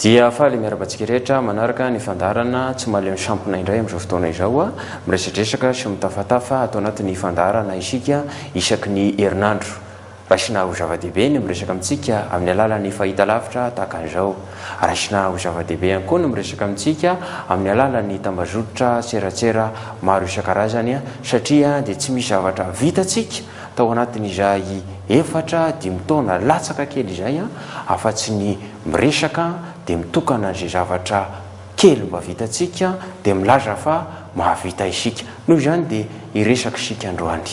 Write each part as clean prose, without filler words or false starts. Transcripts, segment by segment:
Dia faly miarahaba antsika rehetra manaraka ny fandaharana Tsy mahaleo ny sampona indray amin'izao fotoana izao. Miresadresaka sy mitafatafa ato anatin'ny fandaharana isika isaky ny herinandro. Raisina ho zava-dehibe ny miresaka amintsika amin'ny alalan'ny fahitalavitra tahaka an'izao. Raisina ho zava-dehibe ihany koa ny miresaka amintsika amin'ny alalan'ny tambazotra seratsera maro isan-karazany satria dia tsy misy zavatra vitantsika tao anatin'izay efatra, dimy taona latsaka kely izay afa-tsy ny miresaka dia mitokana izay zavatra kely mba vitantsika dia milaza fa mahavita isika. Noho izany dia hiresaka isika androany.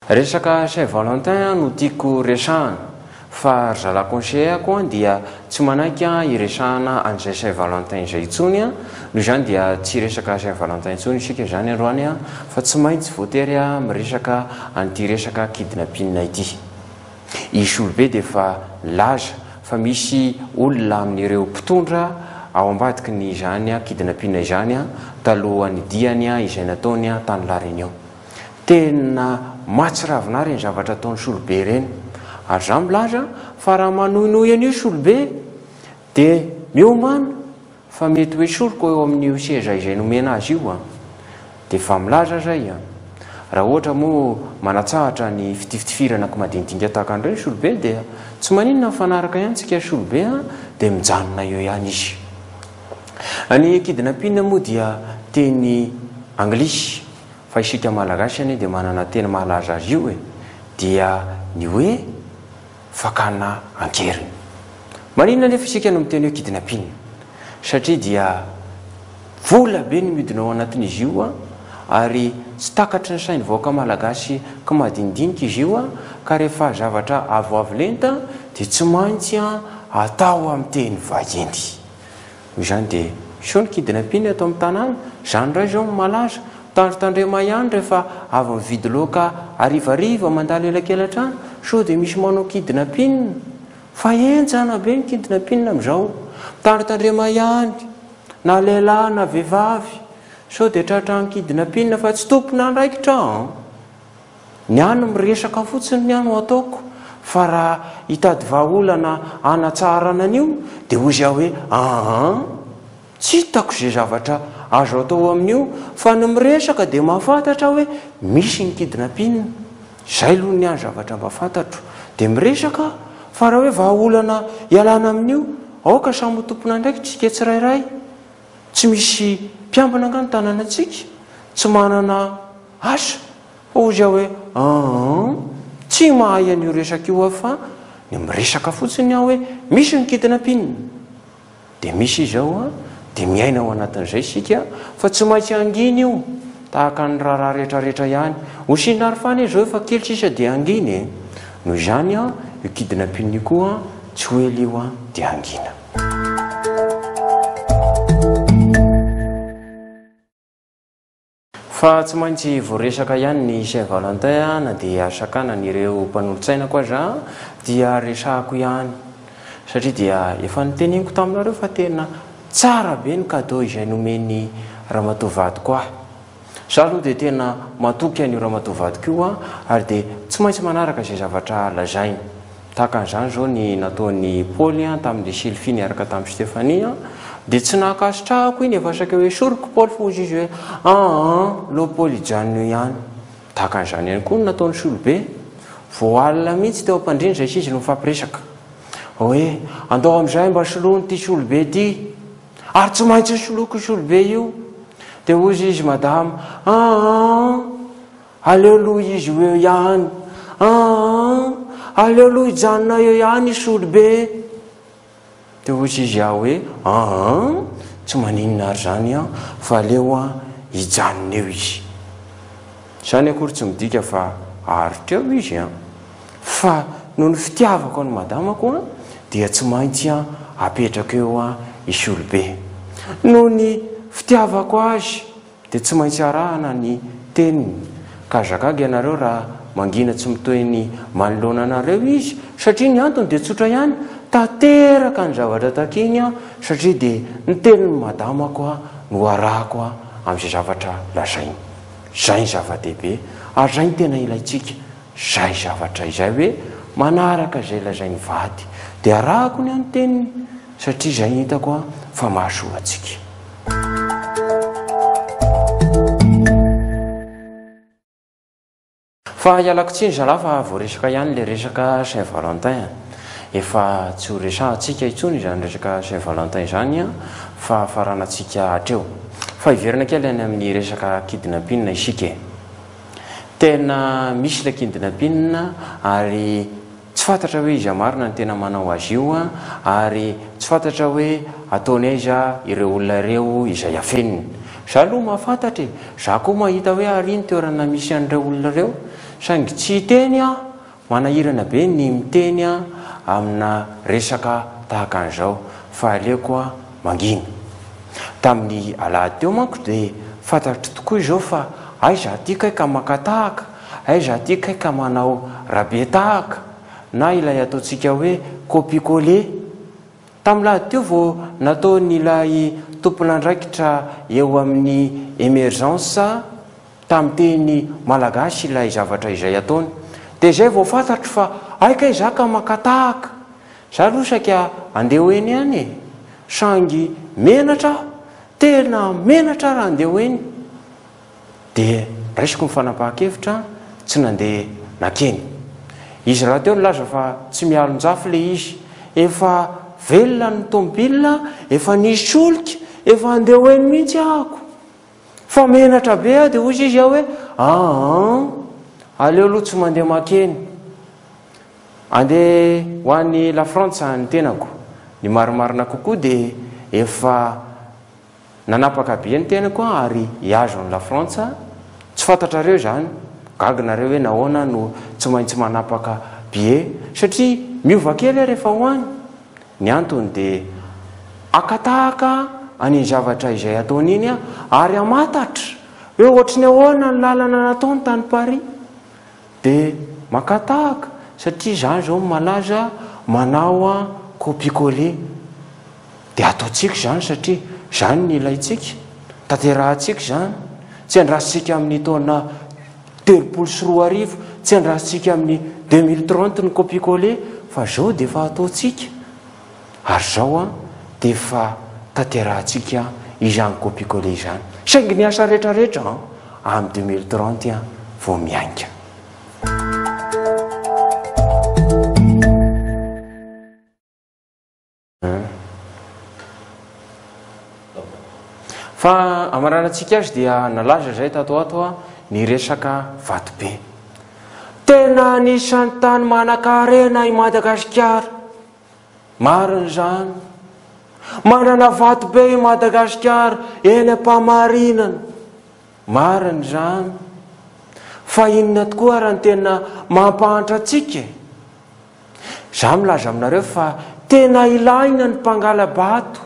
Resaka Saint Valentin no tiako resahana fa ry zalahy conseiller-ko dia tsy manaiky hiresahana an'izay Saint Valentin izay intsony, noho izany dia tsy hiresaka Saint Valentin intsony isika izany androany fa tsy maintsy voatery miresaka an'ity resaka kidnapping ity. I Solobe dia efa nilaza fa misy olona amin'ireo mpitondra ao ambadiky ny izany kidnapping izany talohan'ny diany izay nataony tany La Réunion. Tena mahatsiravina ahy ireny zavatra ataon'i Solobe ireny. Ary izaho milaza fa raha manohinohy an'io Solobe dia miomàna Fa mety ho esoriko eo amin'io seza izay nomena azy io an! Dia efa milaza aza i an! Raha ohatra moa manatsahatra ny fitifitifirana kimadinidinika tahaka an'ireny Solobe dia tsy maninona mifanaraka ihany tsika Solobe an! Dia mijanona eo ihany izy. Ny kidnapping moa dia teny anglisy fa isika malagasy anie dia manana teny mahalaza azy io e! Dia ny hoe. fakana an-keriny. Maninona anefa isika no miteny hoe kidnapping? Satria dia vola be no midina ao anatin'izy io ary tsy takatry ny sain'ny vahoaka malagasy kimadinidinika izy io ka rehefa zavatra avoavo lenta dia tsy maintsy atao amin'ny teny vahiny. Noho izany dia sao ny kidnapping ato amin'ny tanàna, izany indray izao no malaza. Tandrintandrema ihany rehefa avy mividy laoka harivariva mandalo elakelatrano, sao dia misy manao kidnapping. Fa henjana be ny kidnapping amin'izao. Mitandrintandrema ihany, na lehilahy na vehivavy, sao dia tratran'ny kidnapping fa tsy tompon'andraikitra an! Ny ahy ny miresaka fotsiny ny ahy no ataoko fa raha hitady vahaolana hanatsaharana an'io dia hozy aho hoe aa tsy hitako izay zavatra azo atao amin'io fa ny miresaka dia mahafantatra aho hoe misy ny kidnapping izay aloha ny ahy ny zavatra mba fantatro dia miresaka aho fa raha hoe vahaolana hialana amin'io aoka samy ho tompon'andraikitra isika tsirairay tsy misy mpiambina angaha ny tanànantsika tsy manana asa Hoy aho hoe, Aa, tsy mahay an'io resaka io aho fa ny miresaka fotsiny aho hoe misy ny kidnapping. Dia misy izao an, dia miaina ao anatin'izay isika fa tsy maintsy hangina io, tahaka ny raharaha rehetrarehetra ihany. Hosina ary fa anie izao efa kely sisa dia hangina e. Noho izany an, io kidnapping io koa tsy ho ela io an, dia hangina. Fa tsy maintsy voaresaka ihany ny Saint Valentin na dia sakanan'ireo mpanolotsainako aza dia resahako ihany satria dia efa noteneniko taminareo fa tena tsara be ny cadeau izay nomen'i ramatoa vadiko ahy. Za aloha dia tena matoky an'io ramatoa vadiko io ary dia tsy maintsy manaraka izay zavatra lazainy. Tahaka an'izany izao ny nataon'i Paoly tamin'ilay selfie niaraka tamin'i Stéphanie, dia tsy nankasitrahako iny efa saika hoe esoriko Paoly fa hoy izy hoe aa aleo Paoly hijanona eo ihany. Tahaka an'izany ihany koa ny nataon'i Solobe. Vao alina mihitsy teo am-pandriana izay sy izy no nifampiresaka hoe andao amin'izay mba soloina ity Solobe ity ary tsy maintsy soloiko io Solobe io. Dia hoy izy madama aa Aleo aloha izy ho eo ihany aa! Aleo aloha hijanona eo ihany i Solobe. Dia hoy izy aho hoe aa! Tsy maninona ary izany an, fa aleo an hijanona eo izy. Izany akory tsy midika fa haharitra eo izy an, fa noho ny fitiavako an'i madamako an, dia tsy maintsy an apetrako eo an i Solobe. Noho ny fitiavako azy Dia tsy maintsy arahana ny teniny. Ka aza gaga ianareo raha mangina tsy mitohy manoloana anareo izy, satria ny antony dia tsotra ihany, tanteraka ny zavatra takiany aho, satria dia ny tenin'ny madamako aho no arahako amin'izay zavatra lazainy. Izay ny zava-dehibe, ary izay no tena ilaintsika. Izay zavatra izay hoe manaraka izay lazain'ny vady dia arahako ny an'ny teniny satria izay ny hitako fa mahasoa antsika. Fa ialako tsiny zalahy fa voaresaka ihany le resaka Saint Valentin a. Efa tsy ho resahantsika intsony izany resaka Saint Valentin izany fa faranantsika hatreo. Fa hiverina kely any amin'ny resaka kidnapping isika e. Tena misy ilay kidnapping ary tsy fantatra hoe iza marina no tena manao azy io ary tsy fantatra hoe ataony aiza ireo olona ireo izay afeniny. Za aloha mahafantatra e! Za koa mahita hoe ary ny toerana misy an'ireo olona ireo saingy tsy hiteny aho, manahirana be ny miteny amina resaka tahaka an'izao fa aleoko mangina. Tamin'ny alahady teo manko dia fantatro tokoa izao fa aiza aty kay ka maka tahaka, aiza aty kay ka manao rabe tahaka na ilay ataontsika hoe copie coller. Tamin'ny lahady teo vao nataon'ilay tompon'andraikitra eo amin'ny emergence tamin'ny teny malagasy ilay zavatra izay ataony. Dia izay vao fantatro fa hay kay za ka maka tahaka. Za aloha saika andeha ho eny ihany e! Sangy menatra aho, tena menatra aho raha andeha ho eny. Dia raisiko ny fanapahan-kevitra, tsy nandeha nankeny. Izy rahateo nilaza fa tsy mialon-jafy ilay izy. Efa velona ny tomobile, efa nisy solika, efa andeha ho eny mihitsy ahako. Fa menatra be aho dia hoy izy aho hoe aa, aleo aloha tsy mandeha makeny. Andeha ho any La Frantsa ny tenako. Ny marimarina kokoa dia efa nanapaka be ny tenako ary hihazo an'i La Frantsa. Tsy fantatrareo izany, gaga nareo hoe nahoana no tsy maintsy manapaka billet satria miova kely aho rehefa ho any. Ny antony dia haka tahaka an'iny zavatra izay ataony iny aho ary hamantatra hoe ohatry ny ahoana ny lalana nataony tany Paris. Dia maka tahaka satria izany izao no malaza manao copie coller. Dia ataontsika izany satria izany no ilaintsika, tanterahantsika izany, tsy andrasantsika amin'ny taona 2030, tsy andrasantsika amin'ny 2030 ny copie coller fa izao dia efa ataontsika ary izao dia efa tanterahantsika izany copie coller izany. Saingy ny asa rehetrarehetra amin'ny 2030 vao miainga. Fa amaranantsika azy dia nalaza izay tato ato ny resaka vatobe. Tena anisan'ny tany manan-karena i Madagasikara. Marina izany. Manana vatobe i Madagasikara eny am-pamarinana. Marina izany. Fa inona tokoa ary ny tena mampahantra antsika e? Za milaza aminareo fa tena ilaina ny mpangala-bato.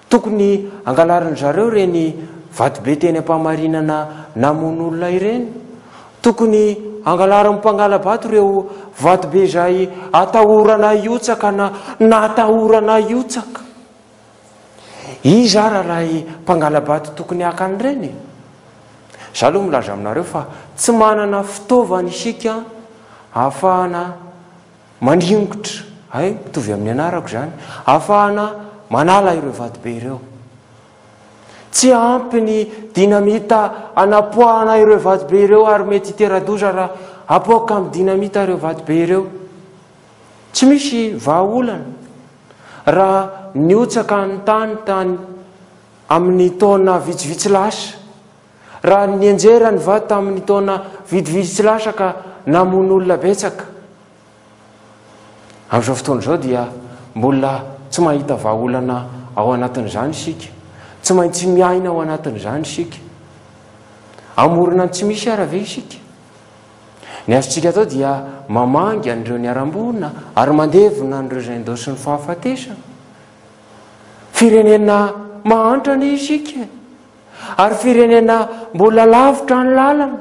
Tokony angalarin-dry zareo ireny vatobe teny am-pamarinana namono olona ireny. Tokony angalarin'ny mpangala-bato ireo vatobe izay atahorana hiotsaka na natahorana hiotsaka. Iza ary ilay mpangala-bato tokony haka an'ireny e? Za aloha milaza aminareo fa tsy manana fitaovana isika ahafahana mandringotra, hay mitovy amin'ny anarako izany, ahafahana manala ireo vatobe ireo. Tsy ampy ny dinamita anapoahana ireo vatobe ireo ary mety hitera-doza raha apoaka amin'ny dinamita ireo vatobe ireo. Tsy misy vahaolana raha nihotsaka ny tany tany amin'ny taona vitsivitsy lasa, raha nianjera ny vato tamin'ny taona vitivitsy lasa ka namono olona betsaka. Amin'izao fotoana izao dia mbola tsy mahita vahaolana ao anatin'izany isika. Tsy maintsy miaina ao anatin'izany isika. Hamorona ny tsy misy ara ve isika? Ny azontsika atao dia mamangy an'ireo niharam-boina ary mandevona an'ireo izay indaosin'ny fahafatesana. Firenena mahantra anie isika e! Ary firenena mbola lavitra ny lalana.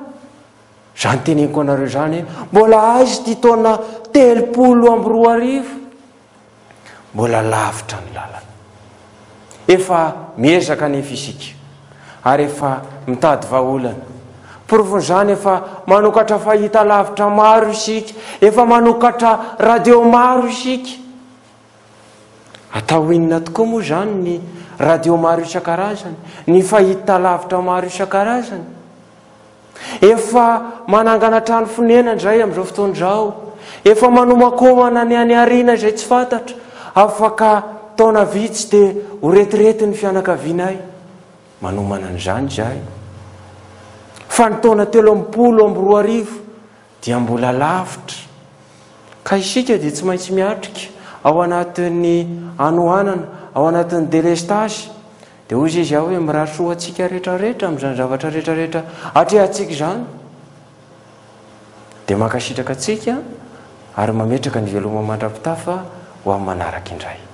Izany teneniko anareo izany e, mbola aiza ity taona 2030? Mbola lavitra ny lalana. Efa miezaka anefa isika ary efa mitady vahaolana. Porofon'izany efa manokatra fahita lavitra maro isika, efa manokatra radio maro isika. Atao inona tokoa moa izany ny radio maro isan-karazany, ny fahita lavitra maro isan-karazany? Efa manangana trano fonenana izay amin'izao fotoana izao. Efa manomakomana ny any aoriana izay tsy fantatra. Afaka taona vitsy dia ho retirety ny fianakavianay. Manomana an'izany izahay. Fa ny taona 2023 dia mbola lavitra. Ka isika dia tsy maintsy miatrika ao anatin'ny hanoanana, ao anatin'ny delestazy. Dia hoy izy aho hoe mirary soa antsika rehetra rehetra amin'izany zavatra rehetra rehetra atrehantsika izany. Dia mankasitraka antsika ary mametraka ny veloma mandra-pitafa ho amin'ny manaraka indray.